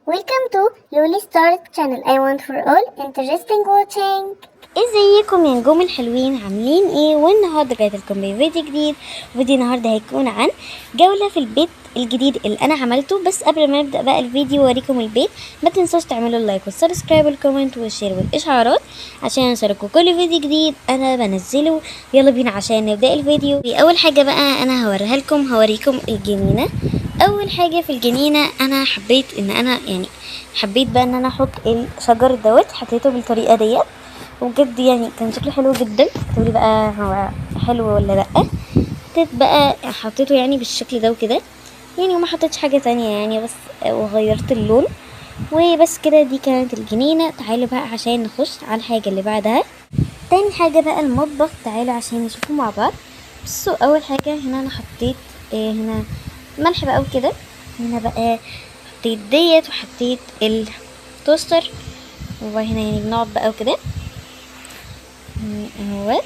Welcome to Luli Star channel. I want for all interesting watching. ازيكم يا نجوم الحلوين؟ عاملين ايه؟ والنهارده جاية لكم بفيديو جديد. فيديو النهارده هيكون عن جولة في البيت الجديد اللي انا عملته. بس قبل ما نبدا بقى الفيديو واوريكم البيت، ما تنسوش تعملوا ال like وال subscribe وال comment وال share والاشعارات عشان يوصلكم كل فيديو جديد انا بنزله. يلا بينا عشان نبدا الفيديو. اول حاجة بقى انا هوريها لكم، هوريكم الجنينة. اول حاجة في الجنينة انا حبيت ان انا يعني حبيت بقى ان انا احط الشجر دوت، حطيته بالطريقة ديت وبجد يعني كان شكله حلو جدا. تقولي بقى هو حلو ولا لا؟ حطيت بقى حطيته يعني بالشكل ده وكده يعني، وما حطيتش حاجة تانية يعني، بس وغيرت اللون وبس كده. دي كانت الجنينة. تعالوا بقى عشان نخش على الحاجة اللي بعدها. تاني حاجة بقى المطبخ، تعالوا عشان نشوفه مع بعض. بصوا اول حاجة هنا انا حطيت هنا ملح بقى وكده. هنا بقى حطيت ديت وحطيت ال toaster، وهنا يعني بنقعد بقى وكده اهوت.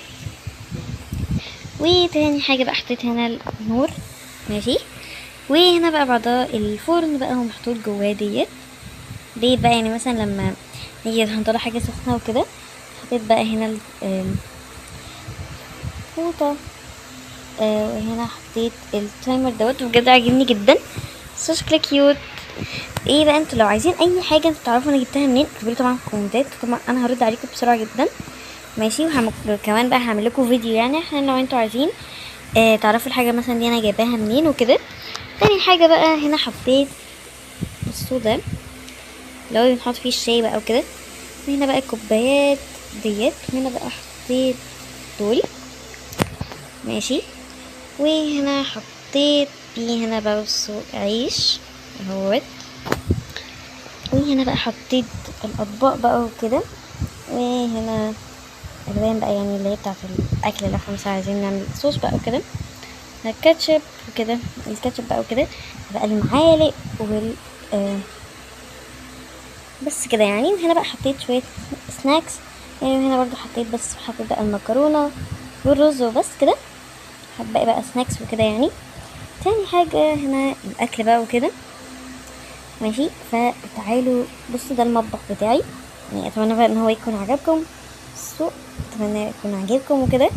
وتاني حاجة بقى حطيت هنا النور، ماشي. وهنا بقى بعدها الفرن بقى هو محطوط جواه ديت ديت بقى، يعني مثلا لما نيجي هنطلع حاجة سخنة وكده. حطيت بقى هنا الفوطة، وهنا حطيت ال timer دوت، وبجد عاجبني جدا، بس شكله cute. ايه بقى انتوا لو عايزين اي حاجة انتوا تعرفوا انا جبتها منين اكتبوا لي طبعا في الكومنتات، طبعا انا هرد عليكم بسرعة جدا، ماشي. وهعمل كمان بقى هعمل لكم فيديو يعني عشان لو انتوا عايزين تعرفوا الحاجة مثلا دي انا جايباها منين وكده. تاني حاجة بقى هنا حطيت بصوا ده اللي هو بنحط فيه الشاي بقى وكده. وهنا بقى الكوبايات ديت، وهنا بقى حطيت دول، ماشي. وهنا حطيت في هنا بقى بصوا عيش اهوت. وهنا بقى حطيت الاطباق بقى وكده. وهنا الوان بقى يعني اللي هي بتاعه الاكل اللي احنا مثلا عايزين نعمل صوص بقى وكده، الكاتشب وكده، الكاتشب بقى وكده بقى المعالق وال بس كده يعني. وهنا بقى حطيت شوية snacks يعني، وهنا برضو حطيت بس حطيت بقى المكرونه والرز وبس كده، هبقى بقى snacks وكده يعني. تاني حاجة هنا الاكل بقى وكده، ماشي. فتعالوا بصوا ده المطبخ بتاعي يعني، اتمنى بقى ان هو يكون عجبكم. بصوا اتمنى يكون عجبكم وكده.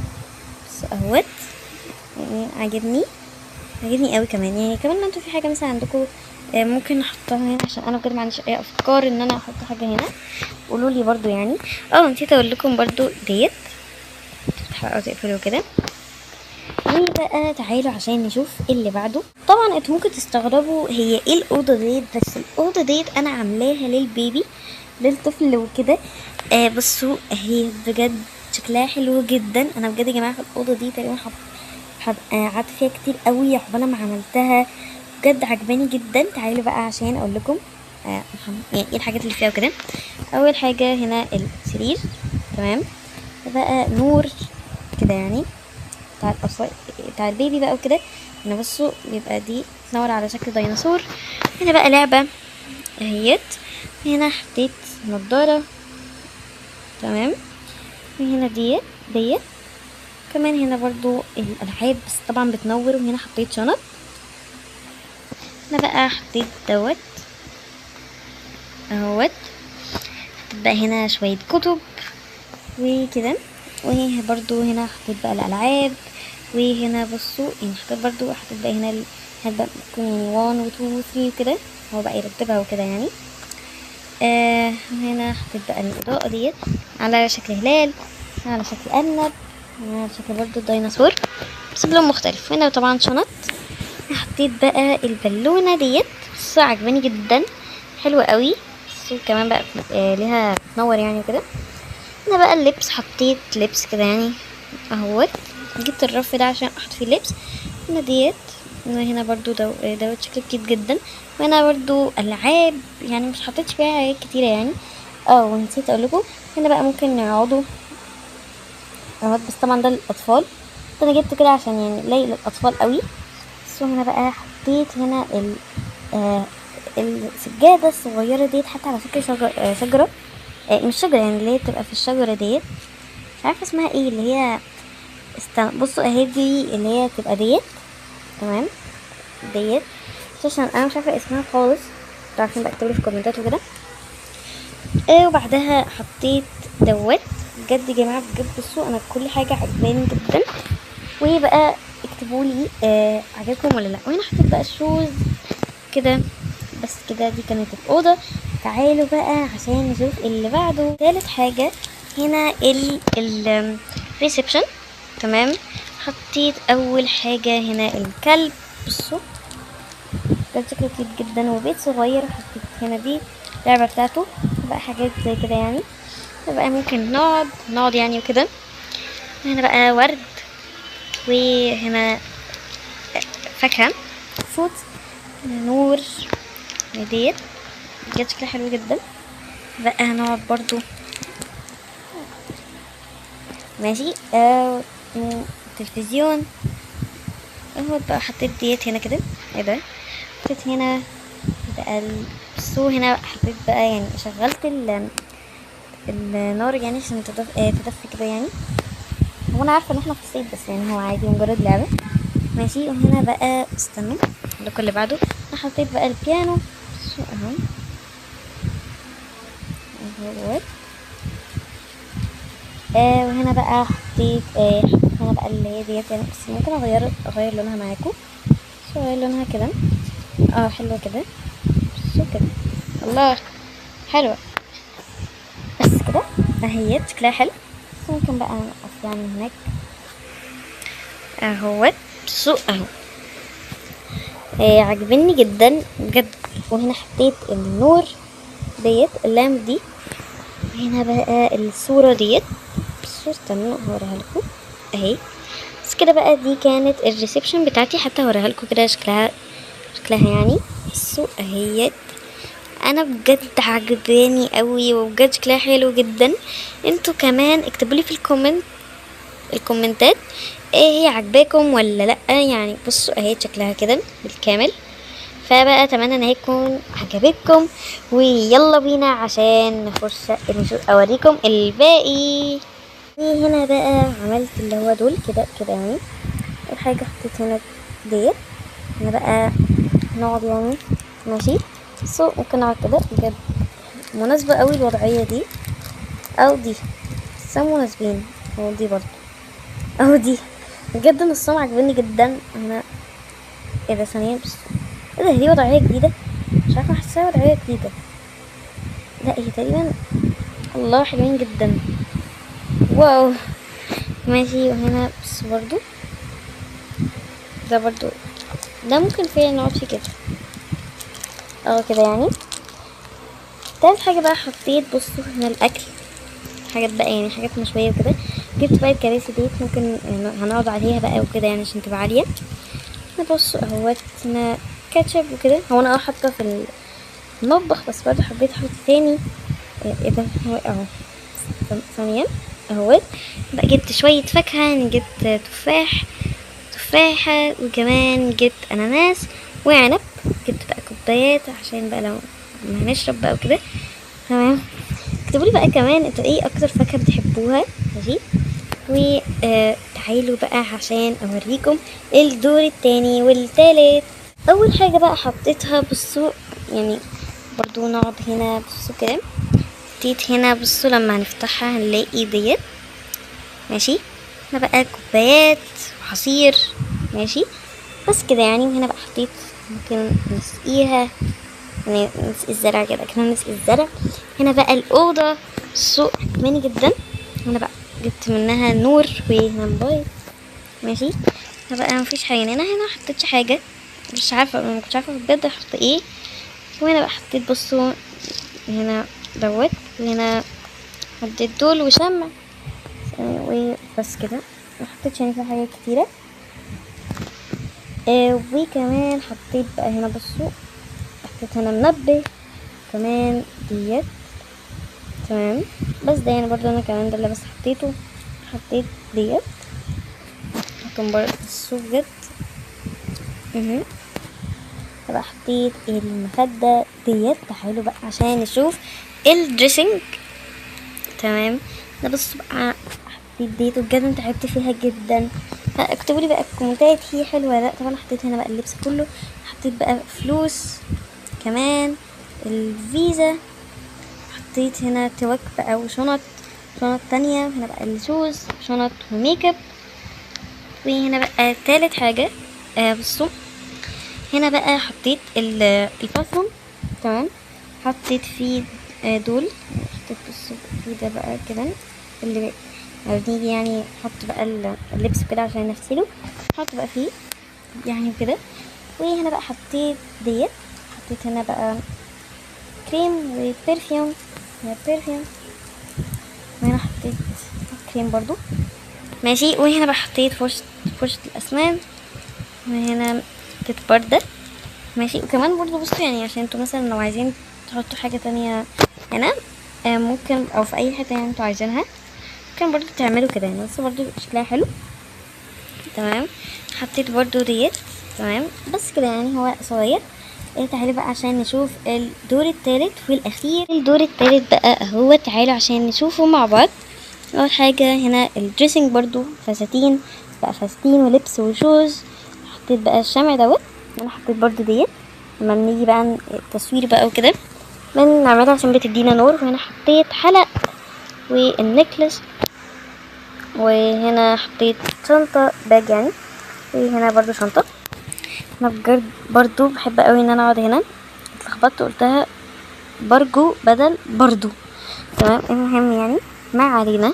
بصوا اهوت يعني عجبني، عجبني قوي كمان يعني. كمان لو انتوا في حاجة مثلا عندكم ممكن نحطها هنا، عشان انا بجد ما عنديش اي افكار ان انا احط حاجة هنا، قولوا لي برضو يعني. نسيت اقول لكم برضو ديت تفتحوا او تقفلوا كده. وبقى تعالوا عشان نشوف اللي بعده. طبعا انتوا ممكن تستغربوا هي ايه الاوضة ديت، بس الاوضة ديت انا عاملاها للبيبي للطفل وكده. بصوا هي بجد شكلها حلو جدا. انا بجد يا جماعة في الاوضة دي تقريبا قعدت فيها كتير قوي عقبال ما عملتها، بجد عجباني جدا. تعالوا بقى عشان اقول لكم يعني ايه الحاجات اللي فيها وكده. اول حاجة هنا السرير، تمام. بقى نور كده يعني بتاع الاطفال بتاع البيبي بقى وكده. هنا بصوا بيبقى دي تنور على شكل ديناصور. هنا بقى لعبه اهيت. هنا حطيت نضاره، تمام. وهنا ديت كمان. هنا برضو الالعاب بس طبعا بتنور. وهنا حطيت شنط. هنا بقى حطيت دوت اهوت. حطيت بقى هنا شوية كتب وكده. وبرضو هنا حطيت بقى الالعاب. وهنا بصوا يعني حطيت برضو حطيت بقى هنا هتبقى ممكن يعني 1 و 2 و 3 وكده، هو بقى يرتبها وكده يعني. هنا حطيت بقى الاضاءة ديت على شكل هلال، على شكل ارنب، على شكل برضو الديناصور بس بلون مختلف. هنا طبعا شنط. حطيت بقى البالونة ديت، بس عجباني جدا، حلوة قوي. بس كمان بقى ليها بتنور يعني وكده. هنا بقى اللبس، حطيت لبس كده يعني اهوت. جبت الرف ده عشان احط فيه اللبس. هنا ديت، وهنا برضو دوت شكله cute جدا. وهنا برضو العاب يعني مش حطيتش فيها حاجات كتيرة يعني. ونسيت اقول لكم هنا بقى ممكن يقعدوا اهوت، بس طبعا ده للاطفال، انا جبته كده عشان يعني لايق للاطفال قوي. بس هنا بقى حطيت هنا السجادة الصغيرة ديت، حتى على شكل شجرة، مش شجرة يعني اللي هي بتبقى في الشجرة ديت، مش عارفة اسمها ايه، اللي هي بصوا اهي دي اللي هي بتبقى ديت، تمام ديت، بس عشان انا مش عارفة اسمها خالص. انتوا عارفين بقى، اكتبوا لي في الكومنتات وكده. وبعدها حطيت دوت. بجد يا جماعة بجد بصوا انا كل حاجة عجباني جدا، وبقى اكتبوا لي عجبكم ولا لا. وهنا حطيت بقى ال shoes كده. بس كده دي كانت الاوضة. تعالوا بقى عشان نشوف اللي بعده. ثالث حاجة هنا ال reception. تمام، حطيت اول حاجة هنا الكلب. بصوا ده شكله cute جدا، وبيت صغير. حطيت هنا دي اللعبة بتاعته بقى، حاجات زي كده يعني. بقى ممكن نقعد يعني وكده. هنا بقى ورد، وهنا فاكهة fruit، نور ديت بجد شكلها حلو جدا. بقى هنقعد برضو ماشي. تلفزيون اهو بقى. حطيت ديت هنا كده، ايه ده، حطيت هنا بقى السو. هنا حطيت بقى يعني شغلت النار يعني عشان تدفي كده يعني. هو انا عارفه ان احنا في الصيف، بس يعني هو عادي مجرد لعبه ماشي. وهنا بقى استنوا لكل اللي بعده. انا حطيت بقى البيانو اهو اهو. وهنا بقى حطيت هنا بقى اللي هي ديت يعني، بس ممكن اغير لونها معاكم. بس اغير لونها كده، حلوة كده. بصوا كده، الله حلوة. بس كده اهي شكلها حلو. بس ممكن بقى نقف يعني هناك اهوت. بصوا اهو، عجبني جدا بجد. وهنا حطيت النور ديت، ال lamp دي. وهنا بقى الصورة ديت. بصوا استنوا هوريها لكم اهي. بس كده بقى دي كانت ال reception بتاعتي، حتى هوريها لكم كده شكلها يعني. بصوا اهيت، انا بجد عجباني قوي، وبجد شكلها حلو جدا. انتوا كمان اكتبوا لي في الكومنتات ايه هي عجباكم ولا لا يعني. بصوا اهي شكلها كده بالكامل. فبقى اتمنى ان هي تكون عجبتكم، ويلا بينا عشان نخش نشوف اوريكم الباقي. هنا بقى عملت اللي هو دول كده كده يعني. اول حاجة حطيت هنا ديت. هنا بقى نقعد يعني ماشي. بصوا ممكن نقعد كده، بجد مناسبة قوي الوضعية دي او دي، بس مناسبين. او دي برضو او دي، بجد نصهم عجبني جدا. هنا ايه ده، ثانية بس، ايه ده، دي وضعية جديدة مش عارفه، حاساها وضعية جديدة. لا هي تقريبا، الله حلوين جدا، واو ماشي. وهنا بس برضو ده برضو ده ممكن فعلا نقعد فيه كده كده يعني. تالت حاجة بقى حطيت بصوا هنا الاكل، حاجات بقى يعني حاجات مشوية وكده. جبت بقى الكراسي ديت ممكن هنقعد عليها بقى وكده يعني عشان تبقى عالية. بصوا اهوت هنا كاتشب وكده. هو انا حاطه في المطبخ، بس برضه حبيت احط تاني. ايه ده، هو اهو ثانية اهوت. بقى جبت شوية فاكهة يعني، جبت تفاحة، وكمان جبت اناناس وعنب. جبت بقى كوبايات عشان بقى لو ما هنشرب بقى وكده. تمام، اكتبوا لي بقى كمان انتوا ايه اكتر فاكهة بتحبوها ماشي. وتعالوا بقى عشان اوريكم الدور التاني والتالت. اول حاجة بقى حطيتها بصوا يعني برضو نقعد هنا. بصوا كده حطيت هنا، بصوا لما هنفتحها هنلاقي ديت ماشي. هنا بقى كوبايات وعصير ماشي، بس كده يعني. وهنا بقى حطيت ممكن نسقيها يعني، نسقي الزرع كده كده، نسقي الزرع. هنا بقى الاوضة بصوا عجباني جدا. هنا بقى جبت منها نور وهنا موبايل ماشي. هنا بقى مفيش حاجة هنا حطيتش حاجة، مش عارفه، ما كنتش عارفه بجد احط ايه. وهنا بقى حطيت بصوا هنا دوت، وهنا حطيت دول وشمع وبس كده. ما حطيتش يعني في حاجات كتيرة. وكمان حطيت بقى هنا بصوا حطيت هنا منبه كمان ديت. تمام، بس ده يعني برضو انا كمان ده اللي بس حطيته. حطيت ديت ممكن برضو بصوا بجد. بقى حطيت المخدة ديت. تعالوا بقى عشان نشوف ال dressing. تمام، ده بصوا بقى حطيت ديت، وبجد انا تعبت فيها جدا. اكتبوا لي بقى الكومنتات هي حلوة ولا لا. طبعا حطيت هنا بقى اللبس كله، حطيت بقى فلوس كمان الفيزا. حطيت هنا توك بقى وشنط، شنط تانية. هنا بقى ال shoes، شنط و make up. وهنا بقى تالت حاجة، بصوا هنا بقى حطيت ال bathroom، تمام. حطيت فيه دول، حطيت بصوا في ده بقى كده اللي لما بنيجي يعني نحط بقى اللبس كده عشان نغسله، نحط بقى فيه يعني كده. وهنا بقى حطيت ديت، حطيت هنا بقى كريم و perfume، هنا perfume، وهنا حطيت كريم برضو، ماشي. وهنا بقى حطيت فرشة الأسنان، وهنا حطيت بردة، ماشي. وكمان برضو بصوا يعني عشان انتوا مثلا لو عايزين تحطوا حاجة تانية هنا، ممكن، او في اي حتة يعني انتوا عايزينها، ممكن برضو تعملوا كده يعني، بس برضو شكلها حلو، تمام. حطيت برضو ديت، تمام. بس كده يعني هو صغير. تعالوا بقى عشان نشوف الدور التالت والاخير. الدور التالت بقى اهو، تعالوا عشان نشوفه مع بعض. اول حاجة هنا ال dressing برضو، فساتين بقى، فساتين ولبس و shoes. حطيت بقى الشمع دوت، انا حطيت برضو ديت لما بنيجي بقى التصوير بقى وكده بنعملها عشان بتدينا نور. وهنا حطيت حلق وال necklace، وهنا حطيت شنطة bag يعني، وهنا برضو شنطة. انا بجد برضو بحب قوي ان انا اقعد هنا، اتلخبطت قلتها برجو بدل برضو، تمام. المهم يعني ما علينا.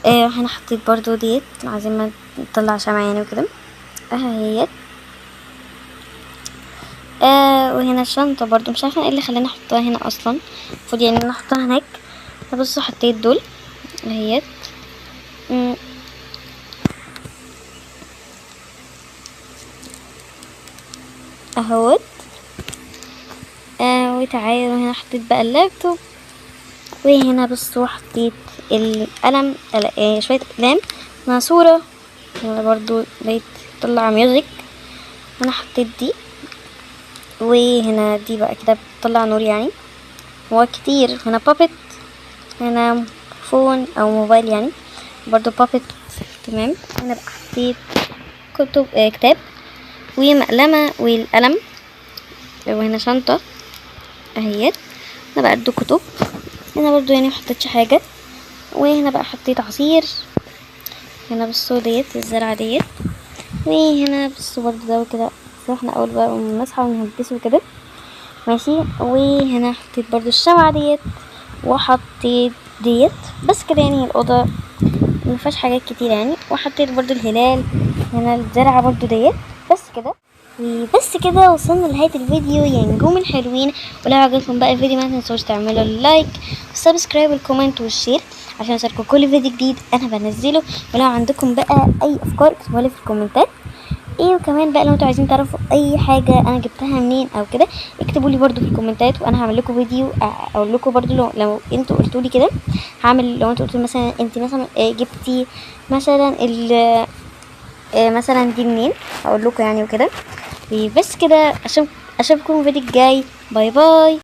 هنا حطيت برضو ديت عايزين ما نطلع شمع يعني وكده اهيت. وهنا الشنطة برضو مش عارفة ايه اللي خلاني احطها هنا اصلا، المفروض يعني ان انا احطها هناك. بصوا حطيت دول اهيت. اهوت. وتعالوا هنا حطيت بقى اللابتوب. وهنا بصوا حطيت القلم، شوية اقلام مع صورة. هنا برضو بقيت تطلع music، انا حطيت دي. وهنا دي بقى كده بتطلع نور يعني، هو كتير. هنا pop it، هنا phone او موبايل يعني برضو pop it، تمام. هنا بقى حطيت كتب، كتاب ومقلمة والقلم، وهنا شنطة اهيت. هنا بقى ادو كتب، هنا برضو يعني محطتش حاجة. وهنا بقى حطيت عصير، هنا بصوا ديت الزرعة ديت. وهنا بصوا برضو ده كده، احنا اول بقى نصحى ونلبسه كده، ماشي. وهنا حطيت برضو الشمعة ديت، وحطيت ديت. بس كده يعني الأوضة مفيهاش حاجات كتير يعني. وحطيت برضو الهلال، هنا الزرعة برضو ديت. بس كده، وبس كده وصلنا لنهاية الفيديو يا نجوم الحلوين. ولو عجبكم بقى الفيديو ما تنسوش تعملوا like و subscribe وال comment وال share عشان يوصلكم كل فيديو جديد انا بنزله. ولو عندكم بقى اي افكار اكتبوها لي في الكومنتات. وكمان بقى لو انتوا عايزين تعرفوا اي حاجه انا جبتها منين او كده اكتبوا لي برده في الكومنتات، وانا هعمل لكم فيديو اقول لكم برده. لو انتوا قلتوا لي كده هعمل. لو انتوا قلتوا مثلا انت مثلا جبتي مثلا مثلا دي منين هقول لكم يعني وكده. بس كده، اشوفكم الفيديو الجاي. bye bye.